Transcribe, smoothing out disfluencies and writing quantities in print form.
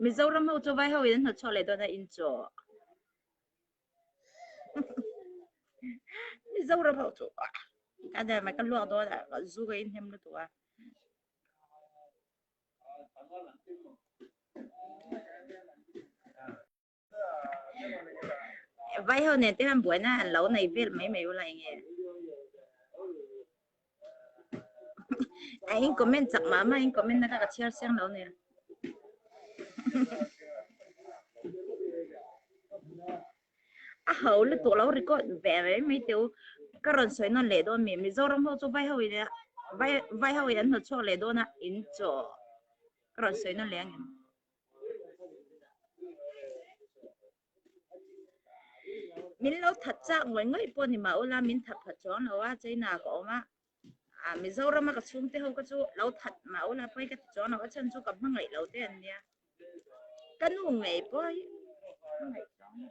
Mizoram ho chu vai ho in an hnawtchhuak leh dawn a in chaw. Mizoram ho chu ka der mai ka luak dawn a ka zu ka in hnem lutuk a. Vai ho nen te hian buaina an lo nei vel mai mai ula enge. A in comment chak mah mah in comment na kha ka chhiar chiang lo nia. A ho lutuk lo record ve mai mai teu ka rawn sawi nawn leh dawn mi Mizoram ho chu vai ho in vai vai ho in an hnawtchhuak leh dawn a in chaw ka rawn sawi nawn leh ang em. Min lo that chak ngawih ngawih pawh ni mah ula min that phat chuang lo a China ka awm a ah Mizoram a ka chhungte ho ka chu lo that mah ula pawi ka ti chuang lo a chhan chu ka hmangaih lo te an nia ka nu ngei pawh hi hmangaih chuang lo.